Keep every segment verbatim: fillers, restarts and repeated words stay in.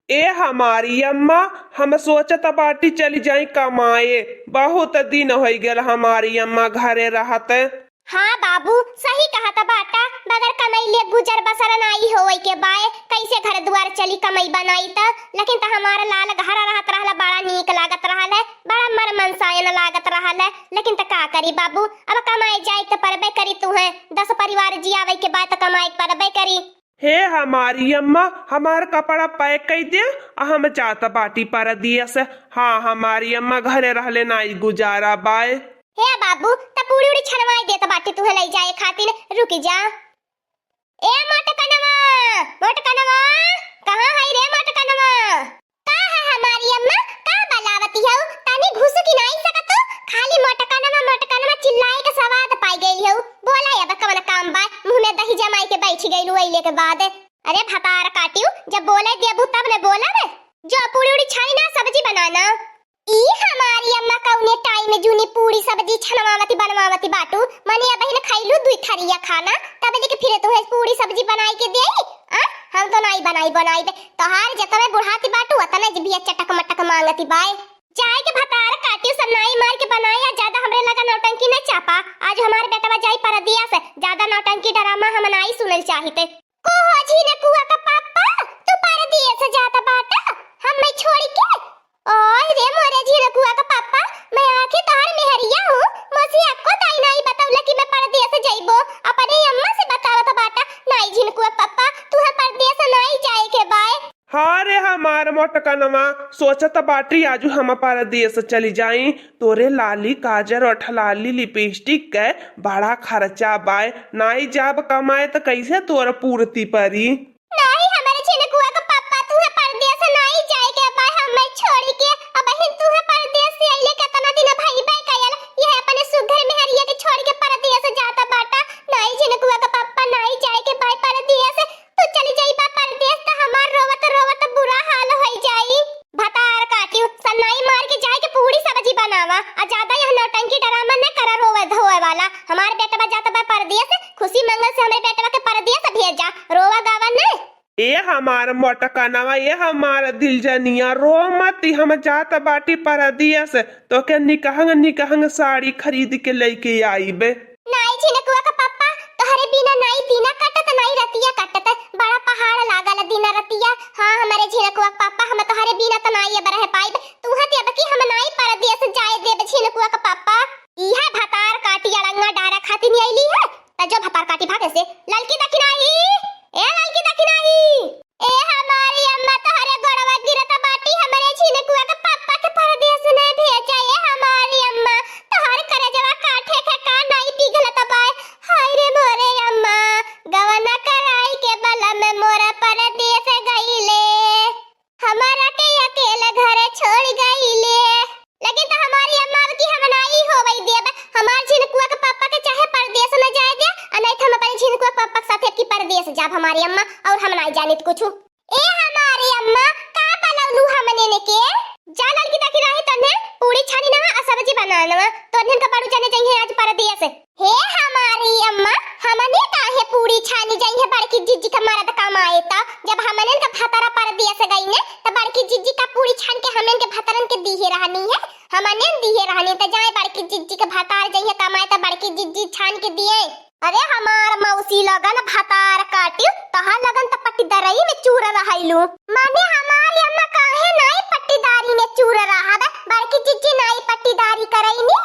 ए हमारी अम्मा, हम सोचत बाटी चली जाई कमाए, बहुत दिन होइ गेल हमारी अम्मा घरे रहत। हाँ बाबू, सही कहत बाटा, बगैर कमइले गुजर बसर नाई होवइ के बाए, कैसे घर दुआर चली कमइबा नाई त। लेकिन त हमार लाल घर रहत रहल, बड़ा नीक लागत रहल है, बड़ा मन मनसायन लागत रहल है। लेकिन त का करी बाबू, अब कमाए जाए त परबे करी तुहे, दस परिवार जियावइ के बाए त कमाए परबे करी। हे हमारी अम्मा, हमार कपड़ा pack कइ दे, आ हम जात बाटी परदेस। हाँ हमारी अम्मा, घरे रहले नाई गुजारा बाए। हे बाबू, त पूड़ी उड़ी छनवाई देत बाटी तुहे लइ जाए खातिर, रुकि जा। ए मोटकनवा, मोटकनवा, कहाँ है रे मोटकनवा? का है हमारी अम्मा, का बलावती हऊ? तनी घुसुकी नाई सकतू? खाली मोटकनवा, मोटकनवा चिल्लाए के सवाद पाइ गइल हऊ। बोला अब कवन काम बा? मुँह में दही जमाई के बैठी गइलू अइले के बाद। अरे भतार काटियो, जब बोले देबू तब ने बोलब। जो पूड़ी उड़ी छानी ना, सब्जी बनाना। ई हमारी अम्मा कउने time में जूनी पूड़ी सब्जी छनवावती बनवावती बाटू? मने अबहिन खइलू दुई थरिया खाना, तब लेके फिरे तुहे पूड़ी सब्जी बनाई के देई? आ? हम तो नाई बनाई, बनाई बे। तोहार जतने बुढ़ाती बाटू, ओतने जिभिया चटक मटक मांगती बाए। जाए के भतार काटियो, सन्नाई मार के बनाए, आ ज्यादा हमरे लगा नौटंकी न चापा। आज हमार बेटवा जाई परदेस, ज्यादा नौटंकी ड्रामा हम नाई सुनल चाहित। को हो झिनकुआ का पापा, तू परदेस जात बाटा हम्मे छोड़ि के? ओए रे मोरे झिनकुआ का पापा, मैं आखिर तोहर मेहरिया हूँ, मोसी अक्को दाई नाई बतौला कि मैं परदेस जइबो, अपने अम्मा से बतावत बाटा। नाई झिनकुआ पापा, तुहे परदेस नाई जाए के बाए। हाँ रे हमार मोटकनवा, सोचत बाटी आजू हम परदेस चली जाई। तोरे लाली, काजर, ओठलाली, lipstick के बड़ा खर्चा बाय। नाई जाब कमाए त कैसे तोर पूर्ति परी? नाई हमरे झिनकुआ के पप्पा, तुहे परदेस नाई जाए के बाय, हमें छोड़ के। अबहिन तुहे परदेस से अइले केतना दिन भइबे कयल, यह अपने सुघर मेहरिया के छोड़ के परदेस जात बाटा। नाई झिनकुआ के पप्पा, नाई जाए के बाय परदेस। तू चली जइबा परदेस त हमार रोवत रोवत बुरा हाल होइ जाई। भतार काटियो, सन्नाई मार के जाए के पूड़ी सब्जी बनावा, आ ज्यादा यह नौटंकी ड्रामा न करा रोवे धोवे वाला। हमार बेटवा जात बा परदेस, खुशी मंगल से हमरे बेटवा के परदेस भेजा, रोवा गावा न। ए हमार मोटकनवा, ए हमार दिलजनिया, रो मत, हम जात बाटी परदेस, तोके निकहंग निकहंग साड़ी खरीद के लइके आइबे। नाई झिनकुआ का पप्पा, तोहरे बिना नाई दिना कटत, नाई रतिया कटत, बड़ा पहाड़ लागल दिना रतिया। हाँ, हमरे झिनकुआ का पप्पा, हम तोहरे बिना त नाई अब रह पाइब। तू हती अब की हम नाई परदेस जाए देब झिनकुआ का पप्पा। इहे भतार काटी अड़ंगा डारा खातिर नहीं अइली है, त जो भतार काटी भागे से। ललकी दखिनाही, ए ललकी दखिनाही। ए हमारी अम्मा, तोहरे गोड़वा गिरत बाटी, हमरे झिनकुआ के पप्पा के परदेस न भेजा। ए हमारी अम्मा, तोहर करेजवा काटे के का नाई पिघलत बाय। हाय रे मोरे अम्मा, गवना कराई के बलम मोरा परदेस गइले, हमरा के अकेला घर छोड़ गइले। लेकिन त हमारी अम्मा अब की हम नाई होवई देब। हमार झिनकुआ के पप्पा के चाहे परदेस न जाए दे, आ नहीं त हम अपने झिनकुआ के पप्पा के साथे अब की परदेस जाब हमारी अम्मा, और हम नाई जानित कुछु। ए हमारी अम्मा, का बलौलू हमने ने के? जा ललकी दखिनाही, तन्हे पूड़ी छानी नवा आ सब्जी बना नवा, तोन्हन का बड़ू जने जइहे आज परदेस। हे हमारी अम्मा, हमने काहे पूड़ी छानी जइहे बड़की जिज्जी का मरद कमाए त? जब हमने का भतरा परदेस गई ने, त बड़की जिज्जी का पूड़ी छान के हमने के भतरन के दिहे रहनी है, हमने दिहे रहनी, त जाए बड़की जिज्जी के भतार जइहे कमाए त बड़की जिज्जी छान के दिए। अरे हमार मौसी लगन भतार काटियो, तहार लगन त पट्टीदारई में चूर रहैलू। माने हमारी अम्मा काहे नाई पट्टीदारी में चूर रहब, बड़की जिज्जी नाई पट्टीदारी करैनी।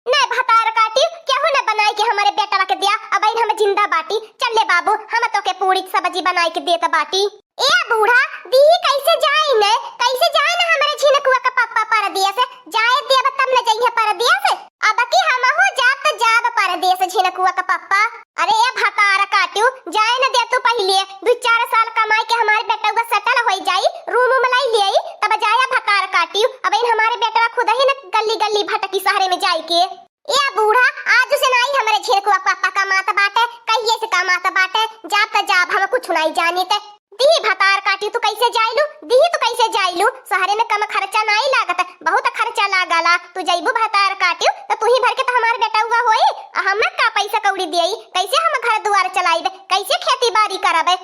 नाई भतार काटियो, केहू न बनाई के हमरे बेटवा के दिया, अबहिन हम जिंदा बाटी। चल ले बाबू, हम तोके पूड़ी सब्जी बनाई के देत बाटी। ए बूढ़ा, दीही कैसे जाई न, कैसे जाई न हमरे झिनकुआ का पप्पा परदेस, जाए देब तब न जइहे परदेस। अब की हमहू जाब त जाब परदेस झिनकुआ का पप्पा। अरे ए भतार काटियो, जाए न दे तू पहिले, दू चार साल कमाई के हमार बेटउआ settle होइ जाई, room उम लई लेई, तब जाया भतार काटियो। अबहिन हमारे बेटवा खुद ही न गली गली भटकी शहरे में जाई के। ए बूढ़ा, आज से नाई हमरे झिनकुआ पापा कमात बाटे, कहिए से कमात बाटे, जाब त जाब, हम कुछ नाई जानित। दीही भतार काटियो, तू कैसे जाइलू, दीही तू कैसे जाइलू, शहरे में कम खर्चा नाई लागत, बहुत खर्चा लागला, तू जइबू भतार काटियो त तू ही भर के त हमार बेटउआ होई, आ हम का पैसा कौड़ी देई, कैसे हम घर दुआर चलाइबे, कैसे खेती बाड़ी करबे?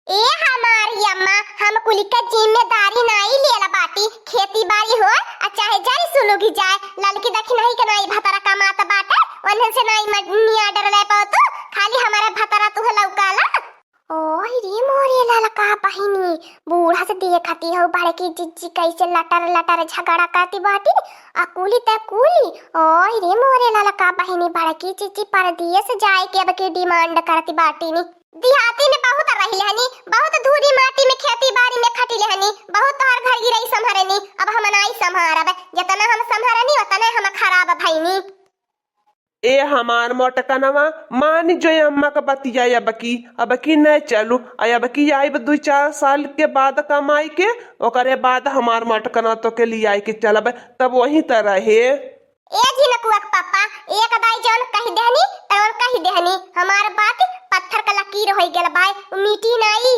ए हमारी अम्मा, हम कुली के जिम्मेदारी नाई लेला बाटी। खेती बारी होय आ चाहे जरी सुलुगी जाए, ललकी दखिनही के नाई भतरा कमात बाटे, उन्हन से नाई मनिया डर ले पाओ तू, खाली हमारे भतरा तुहे लौकाला। ओह रे मोरे ललका बहिनी, बूढ़ा से देखती हो बड़की जिज्जी कैसे लटर लटर झगड़ा करती बाटी। आ कुली त कुली, ओह रे मोरे ललका बहिनी, बड़की जिज्जी परदेस जाए के अब की डिमांड करती बाटी नी। देहाती में बहुत रही हनी, बहुत धूरी माटी में खेती बारी में खटी हनी, बहुत तोहर घर गिरई संभरनी, अब हम नाई संभारब, जतना हम संभरनी उतने हम खराब भईनी। ए हमार मोटकनवा, मान जो अम्मा क बतिया, अबकी, अबकी न चलू, आ अबकी आइब दुई चार साल के बाद कमाई के, ओकरे बाद हमार मोटकनवा तोके लियाई के चलब, तब वहीं त रहे। ए झिनकुआ के पापा, एक दाई जौन कहि देहनी, तौन कहि देहनी, हमार बात पत्थर क लकीर होइ गेल बाय, उ मिटी नाई।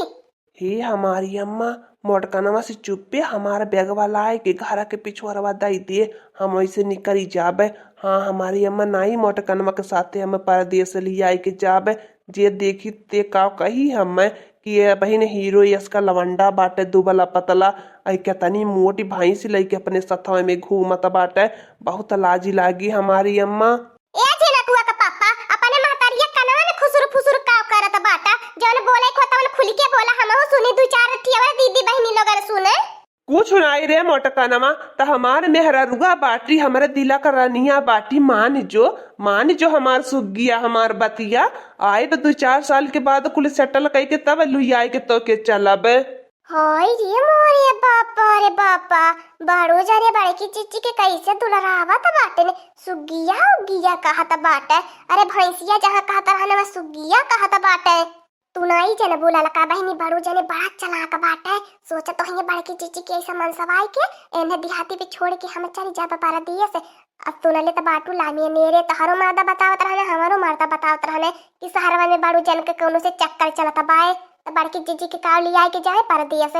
हे हमारी अम्मा, मोटकनवा से चुप्पे हमार बैगवा लाए के घरा के पिछुआरवा दई दे, हम ओइसे निकरी जाबे। हाँ, हमारी अम्मा नाई मोटकनवा के साथे हम परदेस लियाई के जाबे। जे देखी ते का कही हम्मे कि ए बहिन हीरो यस का लवंडा बाटे, दुबला पतला, आई केतनी मोटी भैंस लइके अपने सथवा में घूमत बाटे, बहुत लाजी लागी हमारी अम्मा। ए झिनकुआ के पापा, अपने महतरिया कनवा में खुसुर फुसुर का करत बाटा? जौन बोले को तवन खुल के बोला, हमहू सुनी, दू चार ठियावा दीदी बहिनी लोगन सुने। कुछ नाई रे मोटकनवा, त हमार मेहररुआ बाटी, हमरे दिला क रनिया बाटी, मान जो, मान जो हमार सुग्गिया, हमार बतिया, आइब दू चार साल के बाद कुल सेटल कइके तब लुयाई के तोके चलब। हाय रे मोरे बापा रे बापा, बड़ू जने बड़की चिच्ची के कैसे दुलरावत बाटे ने, सुग्गिया उग्गिया कहत बाटे। अरे भैंसिया जहाँ कहत रहने वह सुग्गिया कहत बाटे। तू नाई जनबू ललका बहिनी, बड़ू जने बड़ा चालाक बाटे। सोचत तो हइये बड़की चिच्ची के ऐसा मनसवाई के एन्हे देहाती पे छोड़ के हम चली जाब परदेस। अब तू नले त बाटू लामिया मेरे तोहरो मर्दा बतावत रहने, हमरो मर्दा बतावत रहने कि शहरवा में बड़ू जन के कौनो से चक्कर चलत बाए, त बड़की जिज्जी के काव लियाए के जाए परदेस।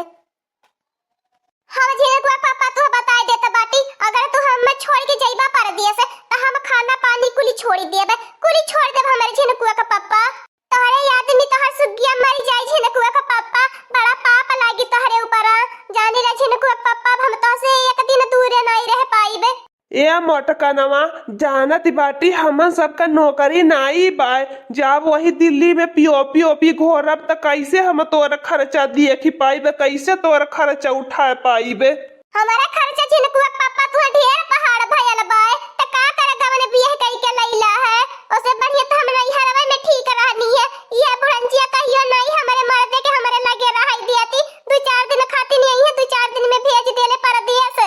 हम झिनकुआ पापा तू बताए देत बाटी, अगर तू हमें छोड़ के जइबा परदेस त हम खाना पानी कुली छोड़ी देब, कुली छोड़ देब हमरे झिनकुआ का पापा। तोहरे याद में तोहर सुग्गिया मर जाई झिनकुआ का पापा, बड़ा पाप लागी तोहरे ऊपर। जानी ला झिनकुआ का पापा, अब हम तोहसे एक दिन दूरे नाई रह पाइबे। ए मोटकनवा, जानत बाटी हमन सबका नौकरी नाई बाय, जब वही दिल्ली में पीओपी ओपी घोरब त कैसे हम तोर खर्चा देखी पाइबे, कैसे तोर खर्चा उठा पाइबे? हमारा खर्चा झिनकुआ पापा तू ढेर पहाड़ भयल बाय, त का करे गवन बियाह कई के लैला है? ओसे बढ़िया त हम नैहरवे में ठीक रहनी है। ये बुढ़ंचिया कहियो नाई हमरे मर्दे के हमरे लगे रहाई दियती, दू चार दिन खातिर यही है, दू चार दिन में भेज देले परदेस।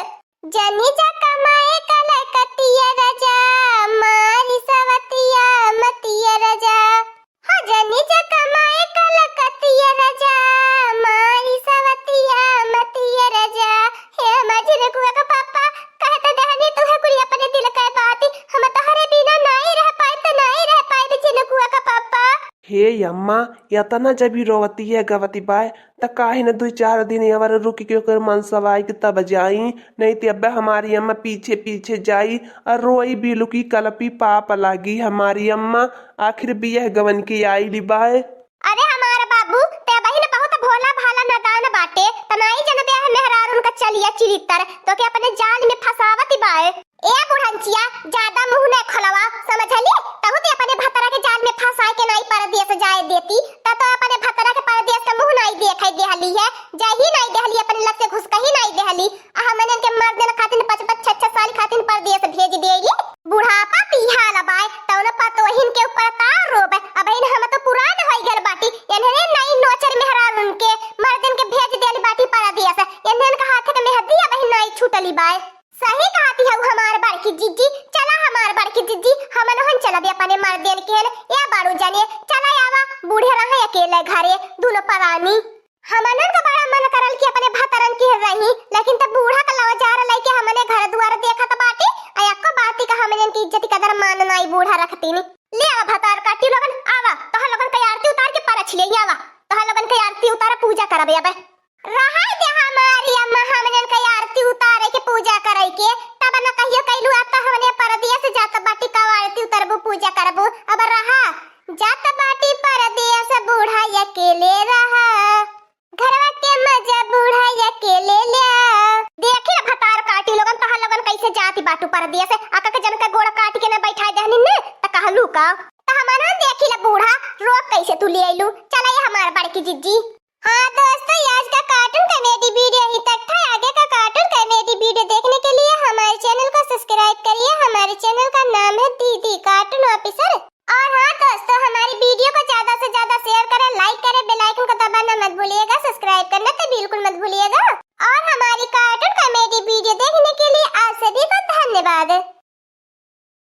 जनी जा कमाए कलकतिया राजा, मारी सवतिया मतिया राजा। हाँ, जनी जा कमाए कलकतिया राजा, मारी सवतिया मतिया राजा। हे हमार झिनकुआ का पापा, कहत दहनी तुहे कुली अपने दिल के बात, हम तोहरे बिना नाई रह पाए त नाई रह पाए झिनकुआ का पापा। हे अम्मा, यतना जब ई रोवती है गवती बाय, त काहे न दुई चार दिन अवर रुक के ओकर मनसवाई के तब जाई, नहीं त अब्बे हमारी अम्मा पीछे पीछे जाई और रोई बिलुकी कलपी पाप लागी हमारी अम्मा, आखिर बियाह गवन के आइली बाय। अरे हमार बाबू, ते बहिन बहुत भोला भाला नादान बाटे, त नाई जनबे है मेहरारून का चलिया चिलितर, तोके अपने जाल में फंसावत बाय। ए बुढ़ंचिया, ज्यादा मुंह न खोलवा, समझली? तहु ते अपने भतरा के जाल में फंसाए के नाई परदेस जाए देती, त तो अपने भतरा के परदेस के मुंह नाई देखे देहली है, जाही नाई देहली, अपने लग से घुसकही नाई देहली। आ हमनन के मर्दन खातिन पाँच पाँच छह छह साल खातिन परदेस भेज देली। बुढ़ापा पिहाल बाय, तौन पतोहिन के ऊपर का रोब? अबहिन हम तो पुरान होई गल बाटी, एन्हरे नाई नोचर मेहरारून के मर्दन के भेज देली बाटी परदेस, एन्हन के हाथ के मेहदी अबहिन नाई छूटली बाय। सही कहती हऊ हमार बड़की जिज्जी, चला हमार बड़की जिज्जी, हमनहन चलबे अपने मर्देन केन। ए बड़ू जने, चला आवा, बूढ़े रहे अकेले घरे, दुनो परानी। हमनन का बड़ा मन करल कि अपने भतरन के रही, लेकिन तब बूढ़ा का लवजार लइके हमने घर दुआर देखत बाटी, आ एको बाती का हमनन की इज्जत कदर मान नाई बूढ़ा रखतीन। ले आवा भतार काटी लोगन, आवा, तोहर लोगन के आरती उतार के परछ ले आवा, तोहर लोगन के आरती उतार पूजा करबे अबे। रहाई दे हमारी अम्मा, हमनन के आरती उतारे के पूजा करे के, तब न कहियो कैलू, अब तो हमने परदेस जात बाटी, कब आरती उतरबू पूजा करबू, अब रहा। जात बाटी परदेस बूढ़ा अकेले रहा। काटू परदेस, अक्का के जनका गोड़ काट के ना बैठा देहनी ने, त कहलू का? त हमारा देखी ला बूढ़ा, रोक कैसे तू ले आइलू? चला ये हमार बड़की जिज्जी। हाँ दोस्तों, ये आज का cartoon comedy video यहीं तक था। आगे का cartoon comedy video देखने के लिए हमारे channel को subscribe करिए। हमारे channel का नाम है दीदी Cartoon Officer।